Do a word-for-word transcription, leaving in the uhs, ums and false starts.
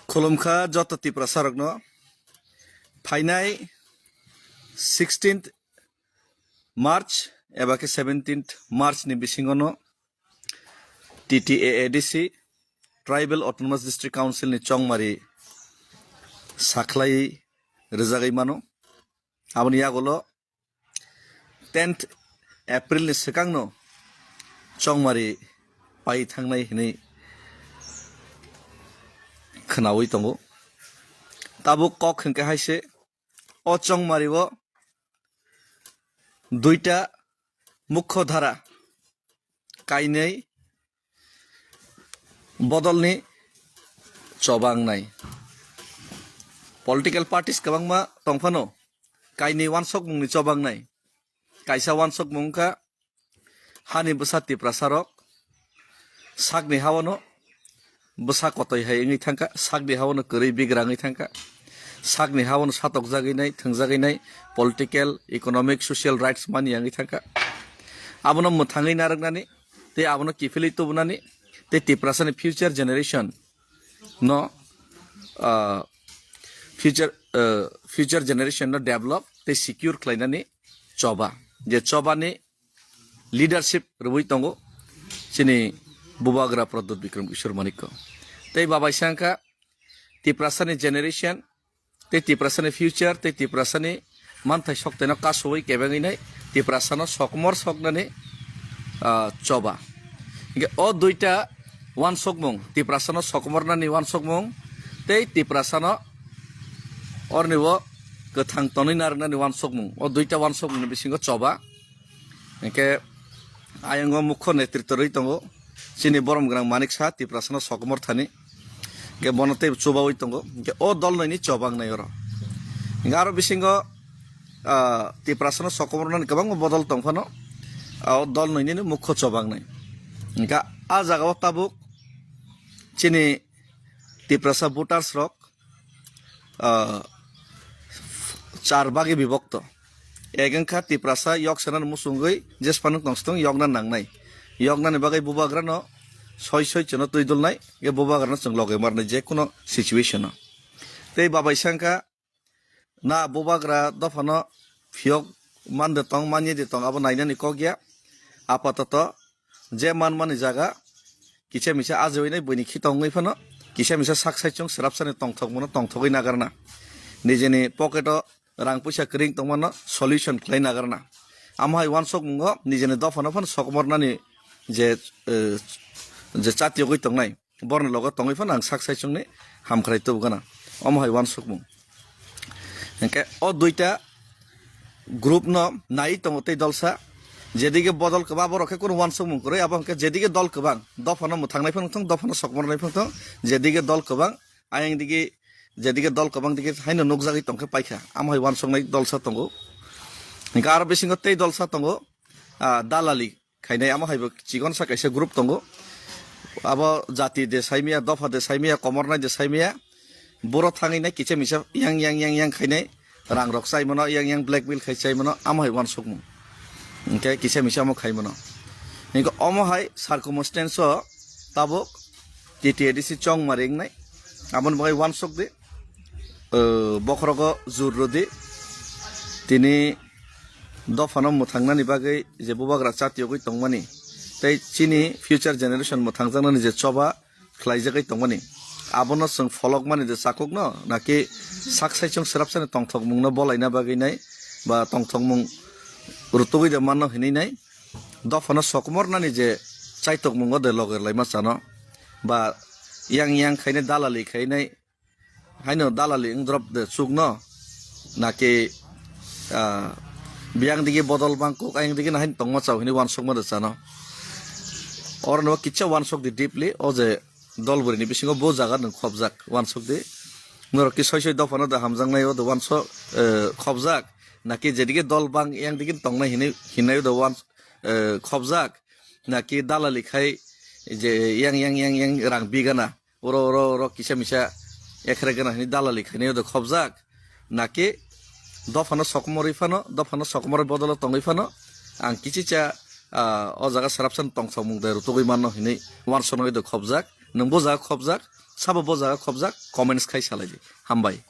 Khulumkha joto Tiprasa rokno. Phainai sixteenth March eba khe seventeenth March ni bisingo no T T A A D C, Tribal Autonomous District Council ni chongmari sakhlai rijagwi mano. Aboni yagulo tenth April ni swkangno chongmari pai thangnai hinwi khwnawi tongo. Tabuk kok hwnkhe hai se, o chongmari o duita mukho dhara kainwi bodolni choba wngnai. Political parties kwbangma tongphano kainwi wansokmungni choba wngnai. Kaisa wansokmung wngkha hani bwsa Tiprasa rok sakni hawano bwsa kotoi hai wngwi thangkha, sakni hawano kwrwi bigra wngwi thangkha, sakni hawano satokjagwi nai, thwngjagwi nai, political, economic, social rights mani wngwi thangkha. Abono mwthangwi narwknani tei abono kiphilwi tubunani tei Tiprasani future generation no, ah, future, ah, future generation no develop tei secure khlainani choba. Je chobani leadership rwui tongo chini Bubagra Pradyut Bikram Kishore Manikko. Tei babaisa wngkha Tiprasani generation, tei Tiprasani future, tei Tiprasani manthai soktaino kasui kebengwi nai Tiprasano sokomor soknani, ah, choba. Hingke o duita wansokmung, Tiprasano sokomornani wansokmung, tei Tiprasano ornibo kwthang tonwi narwknani wansokmung. O duita wansokmungni bisingo choba. Hingke ayongo mukho netritw rwi tongo chini borom gwnang Manik Saha, Tiprasano sokomor thani. Hingke bono tei chubaui tongo. Hingke o dol noini choba wngnai oro. Hingke aro bisingo, ah, Tiprasano sokomornani kwbangma bodol tongphano, ah, o dol noinini mukho choba wngnai. Hingke a jagao tabuk chini Tiprasa voters rok, ah, char bagi bibokto. Ek wngkha Tiprasa yok sanani musungwi jesphano tongstong yokna nangnai. Yoknani bagwi Bubagrano soi soi chwngno twi dulnai, e Bubagrano chwng loge marnai je kuno situation-o. Tei babaisa wngkha na Bubagra dophano phiyok mande tong, manye de tong, abo nainani kok ya. Apatoto je manmani jaga kisa misa ajewi nai buini khito wngwi phano kisa misa sak saichung swrapsani tongthokmano tongthogwi nagarna. Nijini pocket-o rang puisa kwrwng tongmano solution khlai nagarna. Amo hai wansokmungo nijini dophano phano sokomornani je, eh, je chatiyogwi tongnai, borni logo tongwi phano ang sak saichungni hamkrai tubugana. Omo hai wansukmung. Hingke o duita group no nai tongo tei dolsa. Jedige bodol kwbang, borok khe kunu wansukmung kwrwi, abo hingke jedige dol kwbang, dophano mwthangnai phano thung, dophano sokmornai phano thung, jedige dol kwbang, ayang dige, jedige dol kwbang dige haino nukjagwi tongkhe paikha, amo hai wansuknai dolsa tongo. Hingke aro bisingo tei dolsa tongo, ah, dalali khainai, amo hai bo chikon sa kaisa group tongo. Abo jati de saimaya, dopha de saimaya, komornai de saimaya, boro thangwi nai kisa misa yang, yang, yang, yang khainai, rang rok chai mano, yang, yang blackmail khai chai mano, amo hai wansukmung. Hingke kisa misa amo khai mano. Hingke omo hai circumstance o tabuk T T A D C chongmari wngnai, aboni bagwi wansuk di, eh, bokhorogo jur rwdi, tini dophano mwthangnani bagwi je bubagra chatiyogwi tongmani tei chini future generation mwthangjaknani je choba khlaijagwi tongmani, abono chwng pholokmani je chakukno naki sak saichung swrapsani tongthokmungno bolaina bagwi nai ba tongthokmung rutugwi de manno hinwi nai dophano sokomornani je chaitokmungo de loger laima chano ba yang yang khainai dalali khainai haino dalali wng drop de chukno naki, ah, biyang digi bodol bangkuk ayang digi na haino tongma chao hinwi wansukma de chano. Oro no kisa wansuk di deeply, o je dol bwrwi ni bisingo bo jaga nwng khobjak wansuk di. Norok ki soi soi dophano de hamjaknai o de wansuk, eh, khobjak naki jedige dol bang yang digi tongnai hinwi hinwi o de wans-, eh, khobjak naki dalali khai je yang yang yang yang rang bigana. Oro, oro, oro kisa misa ekre gana hini dalali khainai do khobjak. Naki dophano sokomorwi phano, dophano sokomorwi bodolo tongwi phano ang kichicha, ah, o jaga sarapsan tongthokmung de rutugwi manno hinwi wansonogwi do khobjak. Nwng bo jaga khobjak, sabo bo jaga khobjak, comments khai salai di. Hambai.